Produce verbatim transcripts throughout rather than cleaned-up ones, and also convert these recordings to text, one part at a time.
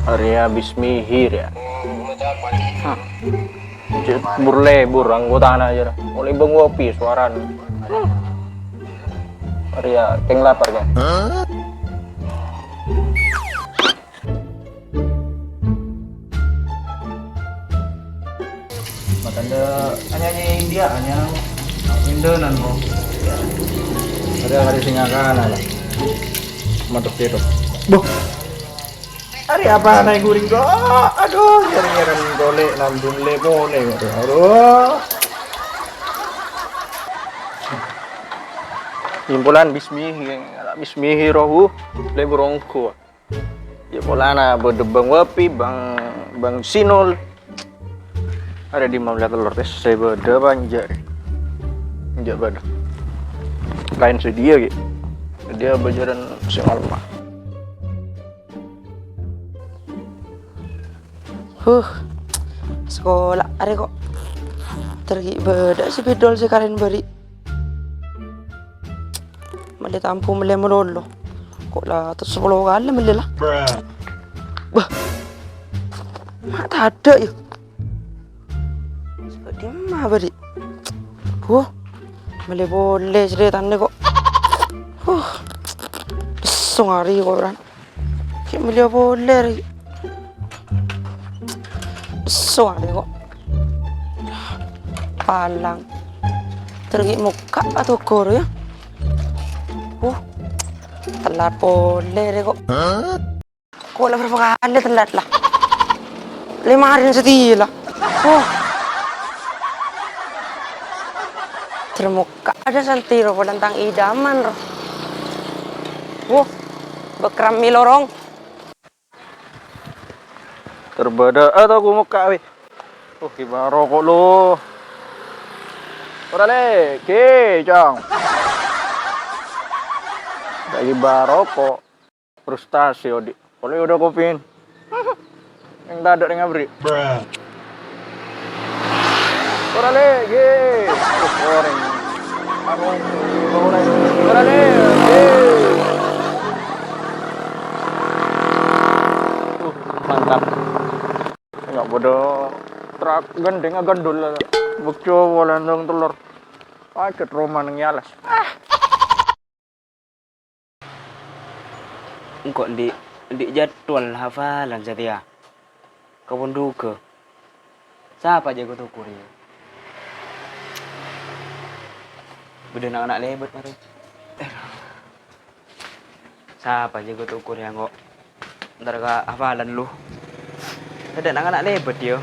Arèya bismihi, ya. Hah. Cè' bur-lebur anggotana, jârèya. Ollè bâng kopi sowarana. Arèya, kèng lapar, ya. Matanda, anyanya India, anyang Indonan, mo. Ada hari sing akana lah. Mantep gitu. Boh. Hari apa naik guring kok? Aduh, jaring-jaring golek nambun lepone. Aduh. Simpulan bismihi, bismihi rohu, le burungku. Ya polana bâdâ bâng wapi, bâng, bâng sinul. Arèya dimma mellè tellor, tes, sè bâdâ apa enjâ'? Enjâ' bâdâ. Laèn sè dhiyâ, ghi. Dhiyâ bâjârân sè malem. Huh, sekolah arè kok. Ter ghi' bâdâ si Bedol sè karèn bâri'. Mellè tampo mellè malolo. Kok la ter sapolo kalè mellè la. Bâh. Ma' tadâ' yâ. Sè dimma bâri'? Huh. Mellè polè carètana kok. Huh. Bessong arè kok, Ran. Ghi' mellè polè arè. Bessong arè kok. Palang. Ter ghi' mokka' atokor yâ. Uh. Tellat polè arè kok. Kok la bârâmpa kalè tellat la. Lèma arèna satèya la. Uh. Ter mokka' adâ' santèro polana tang idaman ro. Wuh, bâkram mi lorong. Ter bâdâ, eh, tao ku mokka', wè. Oh, ghi' bâ roko' lo. Ora lè, ghi, Cong. Ghi' bâ roko'. Frustasi, odi'. Polè udah kopiin. Yang tadâ' yang ngabri. Ora lè, ghi. Uh, orèng. Aku, orèng. Ora lè, ghi. Uh, mantap. Enggak bodoh. Truk gendeng gandul. Bukjo polana tellor. Pajhât roma neng yalas. Ah. Engko' andi', andi' jadwal hafalan satèya. Ka Ponduga. Sapa jâgâ tokor yâ? Bâdâ na'-kana' lèbât marè. Sapa jâgâ tokor yâ, engko'? Entar ka hafalan lu. Tadâ' na'-kana' lèbât yâ.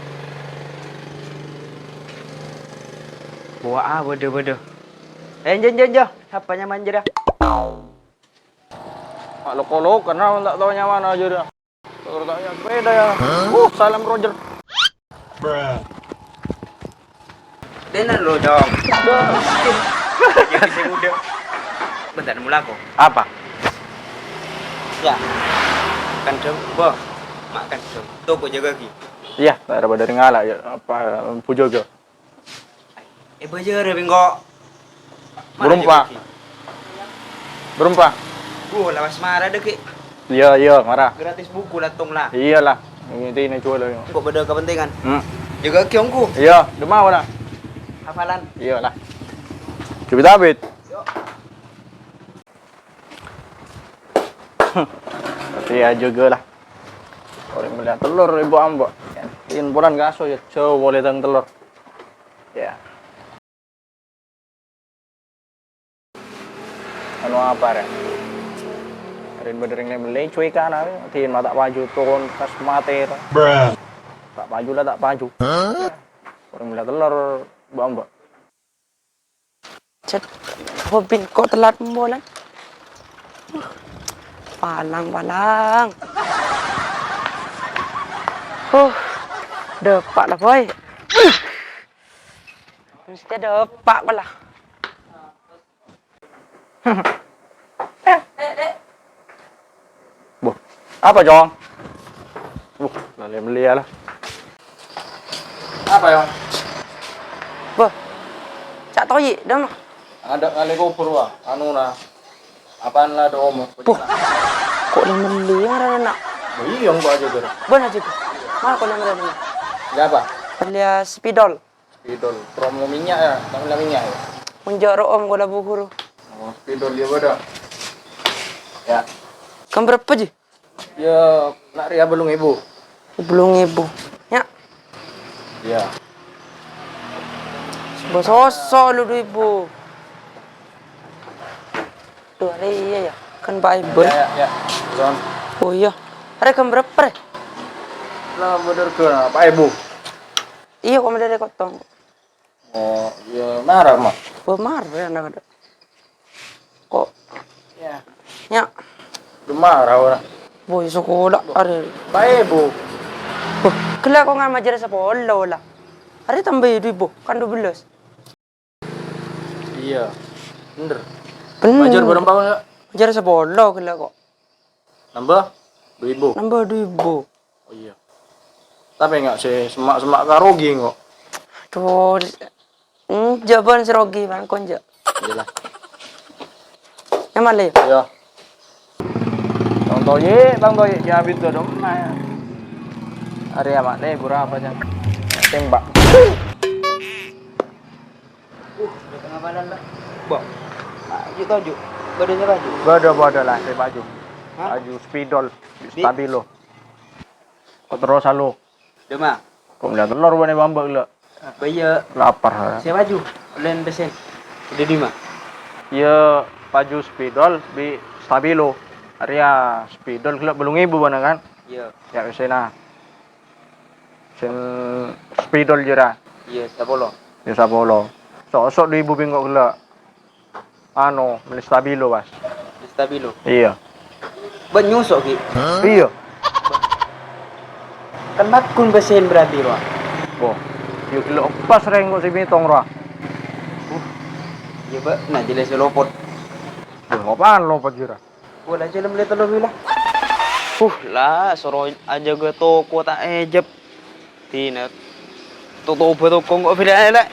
Bowa'a bâdâ-bâdâ. Eh, enjâ, enjâ, enjâ. Sapa nyamana jârèya? Mak loko-loko, kenal ta' tao nyamana jârèya. Tao ta' nya sepeda yâ. Uh, salam Roger. Tenan lo, Cong. Jadi sing udah. Bentar, mula aku. Apa? Ya. Kandhâng, Mbah. Mak kandhâng. Toko jâgâ ghi. Iya, ta' ada pada ngala' yâ. Apa, Bu Jâgâ? Eh, bâjâr yâ, Bingko. Bârâmpa. Bârâmpa. Duh, lawas mara dâgghi'. Iya, iya, mara. Gratis buku la tong la. Iyalah, intinya jual aja. Engko' bâdâ kepentingan. Hmm. Jâgâ ghi ongghu. Iya, demma wala. Hafalan. Iyalah. Cubit abit. Yo. Tapi ya jâgâ la. Orèng mellèya tellor, Ibu Ambo. Yen polana ka aso ya jhâu polè tang tellor. Ya. Anu apa, rè? Rèn bâdâ rèng mellè cuèkana, rè. Din ma' ta' paju ton kas matè, rè. Ta' paju la, ta' paju. Orèng mellèya tellor, Ibu Ambo. Cet, Bobin kok telat molan? Palang, palang. Huh, dâpa' la, Boy. Mesti dâpa' pala. Boh, apa, Cong? Boh, la lè-mellèya la. Apa, Cong? Bâh, ca' toyi', dâ' emma? Adâ' ngalè kobhur, wa. Anu, na. Apaan la, dâ' omor? Bâh, ko' la mellè, ya, ra, na'? Bâh, iyâ, engko' ajâgâ, ra. Bâh, ajâgâ. Ma' ko' la mellè, na'? Iyâ, apa? Mellè spidol. Spidol. Promo minyak, ya? Ta' mellè minyak, ya? Mon jâ' ro'om, ko' la bu-ghuru. Oh, spidol, iyâ, bâdâ. Ya. Kembhârâmpa, Ji? Ya, na' rèya bâllung èbu. Bâllung èbu. Ya. Ya. Bâ' soso lu du èbu. Dhu, arè iyâ, ya. Kan Pa' Ebon. Ya, ya, ya. Zon. Oh, iyâ. Arè kembhârâmpa, rè? Lah, bâdâ règhâ Pa' Ebon. Iyâ, ko' mellè rè kotong. Oh, iyâ, mara, Ma'. Bâh, mara, ya, na', kadâ'. Ko'. Ya. Ya. Bâh, mara, ora. Bâh, sakola, arè. Pa' Ebon. Bâh, ghellâ' ko' nga' majâr sapolo, la. Arè tambâi du èbu, kan dubellâs. Iyâ. Bhender. Bhender. Majâr bârâmpa, Kak? Majâr sapolo ghellâ' ko'. Nambâ? Du èbu. Nambâ du èbu. Oh, iyâ. Tapè nga' sè semma'-semma' ka rogi, kok. Adhu, enjâ' bân sè rogi, Bang, ko' enjâ'. Iyâ, la. Nyamana, yâ? Iyâ. Bang Toyik, Bang Toyik, jâ' abit dâ' domma, yâ. Arè ama' lè, buru apa, jâ'? Tembak. Uh, dâteng abâlân, la. Bâh. Nah, yuk, toju'. Bâdâ sè baju? Bâdâ, bâdâ, la, sè baju. Hah? Baju spidol, stabilo. Ko' terro salo. Dâ' emma? Ko' mellè tellor bâ'na bâ' ghellâ'. Bâ' iyâ. Lapar, ha. Sè baju? Ollè pèssè. Dâ' dimma? Iyâ, baju spidol bi' stabilo. Arèya spidol ghellâ' bâllung èbu bâ'na, kan? Iyâ. Ya, pèssèna. Sèn spidol jârèya. Iyâ, sapolo. Iyâ, sapolo. So'-, so' du èbu bi' engko' ghellâ'. Anu, mellè stabilo, Bas. Stabilo? Iyâ. Bân nyuso', Ki? Iyâ. Kan makkun pèssèna berarti, rowa? Wah, iyâ ghellâ' pas rèng ko' sè mètong, rowa. Uh, iyâ, Bâ'. Nah, jelas lopot. Wah, apaan lopot, jârèya? Wala jâlem lè tello wila. Huh, la, soro ajâgâ toko ta' èjep. Dina totobâ toko engko' bhirâ, la.